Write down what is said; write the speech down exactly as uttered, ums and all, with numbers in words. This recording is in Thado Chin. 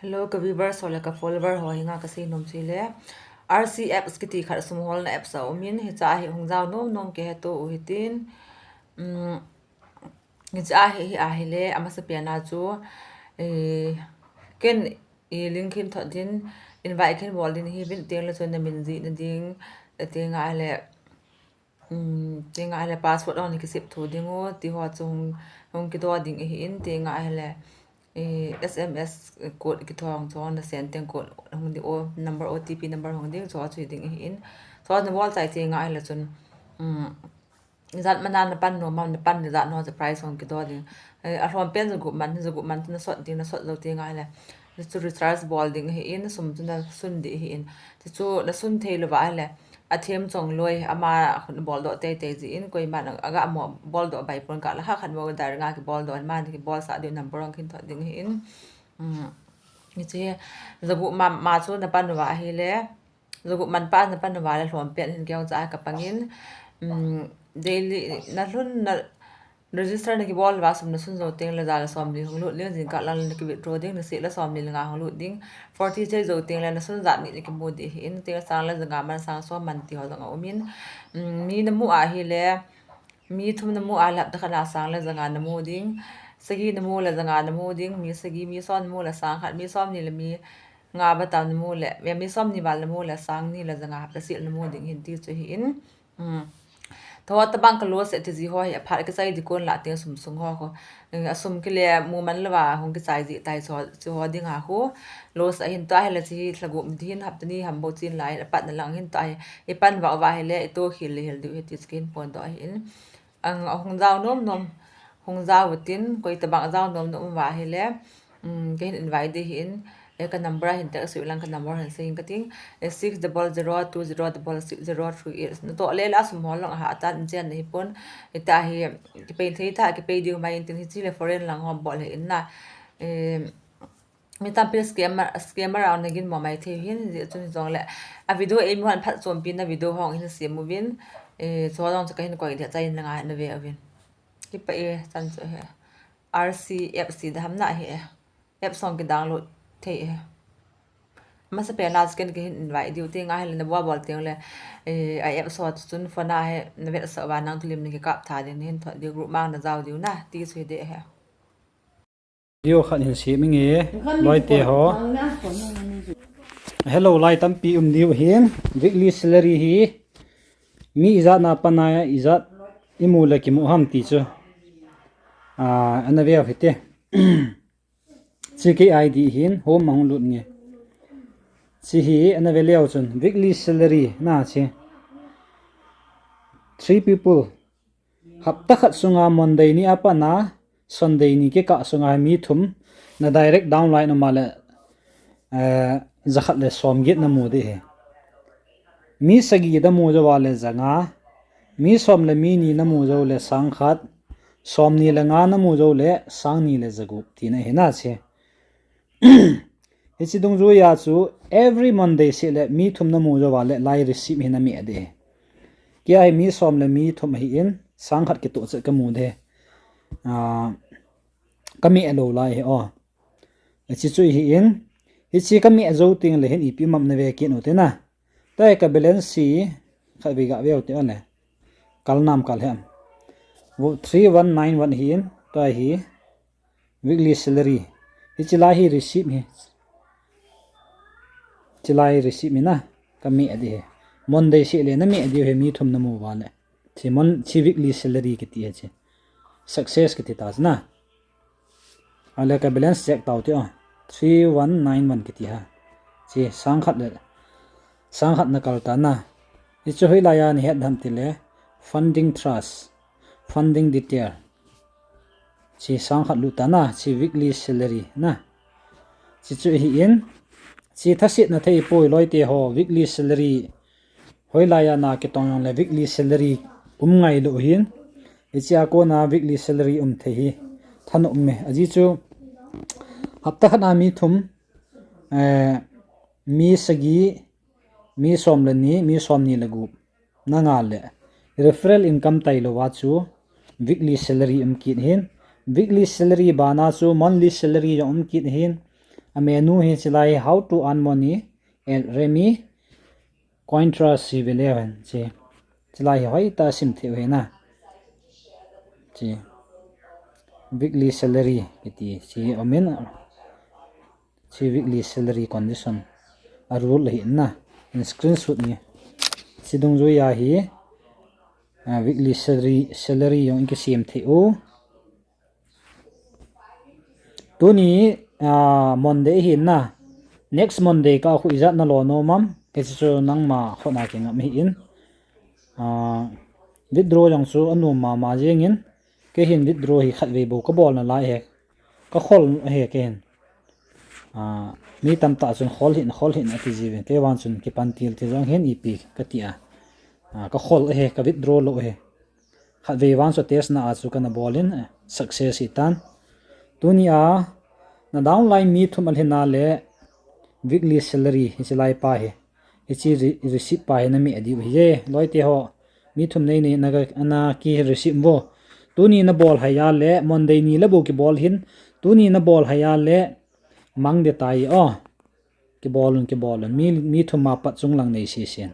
Hello, ka viewers ho le ka follower ho, hinga ka seinom chu le R C apps kiti khat sum holna apps a um in, hicha hi hung jao nom nom kihe to u hitin. Um, hicha hi, hi ahi le, amasa pena chu, eh, ken i link hin thot din, invite hin bol din hi vin teng le chun na min ji na ding, teng a le, um, teng a le password on ki sip thu ding u, ti ho chu hung, hung kido ding hi in, teng a le, eh, S M S code kithong chu na send teng code hung di o, number O T P number hung ding chu chu ding hi in. Chu na bol chai teng a le chun, um, Ijat mana na pan nom am, na pan ijat nom chu prize hung kido ding. Eh, alhom pen jagup man, jagup man chu na sot ding, na sot jou teng a le. Chu recharge bol ding hi in, sum chu na sun di hi in. Chu na sun thei lou va le. Athem chong loi, ama khun bol doh tei tei ji in, koiman aga mo bol doh bai pon ka la kha khat mo direct nga kibol doh, man kibol sa ding number hung kin thot ding hi in. Um, hiche jagup ma, ma chu na pan va hi le. Jagup man pa na pan va le lhom pen hin keu cha ka pangin, um, daily na lhun na register na kibol va sum na sun jou teng le ja le som ni hung lut ding, jingkah lang le na ki withdraw ding, na seh le som ni le nga hung lut ding, forty chei jou teng le na sun jat ni na kimu di hi in, teng le sang le ja nga man sang som man ti ho jong a um in, um, mi na mu a hi le, mi thum na mu a le hapta khat a sang le ja nga na mu ding, sagi na mu le ja nga na mu ding, mi sagi, mi som na mu le sang khat, mi som ni le mi nga ba tam na mu le, mi som ni val na mu le sang ni le ja nga hapta seh na mu ding hin ti chu hi in. Um, tho tabang ka loss ati ji ho hi, aphat ka chai di kon la teng sum sung ho ko. Eh, asum kile mu man lou va hung kichai ji tai chu, chu ho ding a khu. Loss a hin to a hi le chi lha gup di hin hapta ni ham bo chin lai, apat na lang hin to a hi. I pan va va hi le, i to khil le hil diu hi ti chu kin pon doh hi in. Ang, a hung jao nom nom, hung jao tin, koi tabang jao nom nom va hi le, um, ka hin invite di hi in, eh, ka number a hin text u lang, ka number hin sei in ka ting, eh, six double zero two zero double six zero three eight. Na to le la sum ho long ha tan chen na hi pon, eh, ta hi, ki pei thei ta, ki pei diu mai in tin hi chi le foreign lang ho bol hi in na. Eh, Mi tampi scammer, scammer a na gin mo mai thei hin, ji chun jong le. A video ei mi hon phat chompi na video hong hin siam uvin. Eh, chu jong chu ka hin koi dia chai na ngai na ve uvin. Kipa e, chan chu he. R C app si da ham na he. App song ki download thei he. Masa pe na scan ki hin invite diu teng a hi le na bol bol teng le. Eh, a app so chun phone a he na ve sa va nang tulim ni ki kap tha din hin thot diu group mang na jao diu na ti chu de he. Video khat hin siam inge, loi te ho. Hello, lai tampi um diu hin, weekly salary hi, mi ijat na pana ijat imu le kimu ham ti chu. Ah, ana veu hite. Chi kei I D hin, home a hung lut nge. Chi hi, ana ve leu chun, weekly salary na chi. Three people. Hapta khat sunga Monday ni a pat na Sunday ni kikah sunga mi thum na direct downline uma le, eh, jakhat le som get na mu di hi. Mi sagi na mu jou va le janga, mi som le mi ni na mu jou le sang khat, som ni le nga na mu jou le sang ni le jagup tina hi na chi. Hichi dungjuia chu every Monday seh le mi thum na mu jou va le lai receipt hi na meh di. Kei a hi mi som le mi thum hi in sang khat kitoh chet ka mu di. Ah, ka meh lou lai hi o. Hichi chu hi in, hichi ka meh jou teng le hin ipi map na ve kit u te na. Tua hi ka balance hi, khatvei ga veu te o le. Kal nam kal hem. Three one nine one hi in, tua hi weekly salary. Hichi lai hi receipt hi. Chi lai receipt hi na, ka meh di hi. Monday seh le na meh di hi mi thum na mu va le. Chi mon, chi weekly salary kiti hi chi. Success kiti ta na. Ale ka balance check tau ti o. Three one nine one kiti ha. Chi sang khat le. Sang khat na kal ta na. Hichu hoilai a ni het ham ti le. Funding trust. Funding detail. Chi sang khat lut ta na. Chi weekly salary na. Chi chu hi in. Chi thasetna thei poi loi te ho. Weekly salary. Hoilai a na kitong jong le weekly salary um ngai lou hin. Hichi a kona weekly salary um thei hi. Thanom e. Ajeh chu hapta khat a mi thum, eh, mi sagi, mi som le ni, mi som ni le gup. Na nga le. Referral income tailou va chu weekly salary um kit hin. Weekly salary bana chu monthly salary jong um kit hin. A menu hi chilai hi, how to earn money at Remi Cointreau si ve leu hen chi. Chilai hi hoitah a sim thei u hi na. Chi. Weekly salary kiti chi umin. Chi weekly salary condition. A rule hi na. In screenshot ni. Chi dungjui a hi. A, weekly salary, salary jong in kisem thei u. Tuni, a, Monday hi na. Next Monday ka khu ijat na lo nom am. Hichu nangma khut a kingam hi in. A, withdraw jong chu anom mama jeng in. Kei hin withdraw hi khatvei bou ka bol nalai hi. Ka khol hi kei hin. A, mi tamtah chun khol hih in, khol hih in ati jiuvin. Kei vang chun kipan til til jong hin ipi kati a. A, ka khol hi, ka withdraw lou hi. Khatvei vang chu test na a chu kana bol in, eh, success hi tan. Tuni a, na downline mi thum alhin a le weekly salary hi chilai pa hi. Hichi re-, receipt pa hi na mi adiu hi je. Loi te ho, mi thum nei nei na ga, na ki receipt vo. Tuni na bol hai a le, Monday ni le bou kibol hin. Tuni na bol hai a le, Monday tai o. Kibol un, kibol un. Mi, mi thum ma pat chung lang nei si sin.